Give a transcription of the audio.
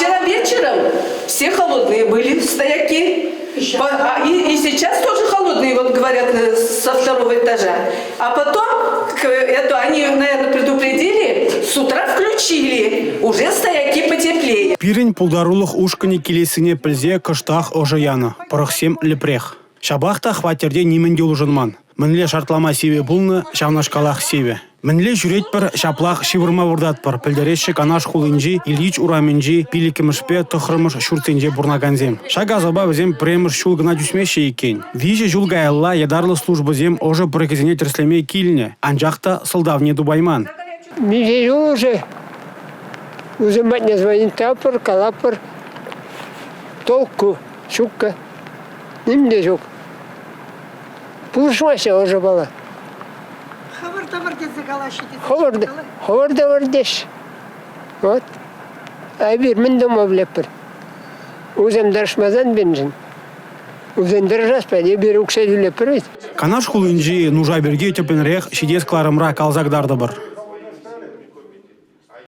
вчера вечером все холодные были стояки. И, и сейчас тоже холодные, вот говорят, э, со второго этажа. А потом, это они, наверное, предупредили, с утра включили, уже стояки потеплее. Пирӗн пултарулӑх ушкӑнӗ килессине пӗлсе кӑштах ӑшӑ янӑ, пӑрӑхсем лӗпрех. Ҫапах та хваттерте нимӗн те улшӑнман. Мӗнле шартлама сивӗ пулнӑ, ҫавнашкалах сивӗ. Мӗнле ҫӳретпӗр, ҫаплах ҫывӑрма выртатпӑр, пӗлтереҫҫӗ Канаш хулинчи Ильич урамӗнчи 5-мӗшпе 9-мӗш ҫуртсенче пурӑнакансем. Ҫак асапа вӗсем пӗрремӗш ҫул кӑна тӳсмеҫҫӗ иккен. Виҫӗ ҫул каялла ятарлӑ службӑсем ӑшӑ пӑрӑхӗсене тӗрӗслеме килнӗ, анчах та сӑлтавне тупайман. Миҫе ҫул уже вӗсем патне звонить тӑватпӑр, калатпӑр. Толку ҫуккӑ. Ним те ҫук. Пулӑшмаҫҫӗ ӑшӑпала. Хӑвӑр тӑвӑр тесе калаҫҫӗ тесе. Хӑвӑр, хӑвӑр тӑвӑр теҫ. Вот. А эпир мӗн тума пӗлетпӗр? Усем тӑрӑшмасан пирӗншӗн. Усен тӑрӑшас пулать, эпир укҫа тӳлетпӗр вӗт. Канаш хулинчи нуша пирки тӗплӗнрех ҫитес кӑларӑмра каласа кӑтартӑпӑр.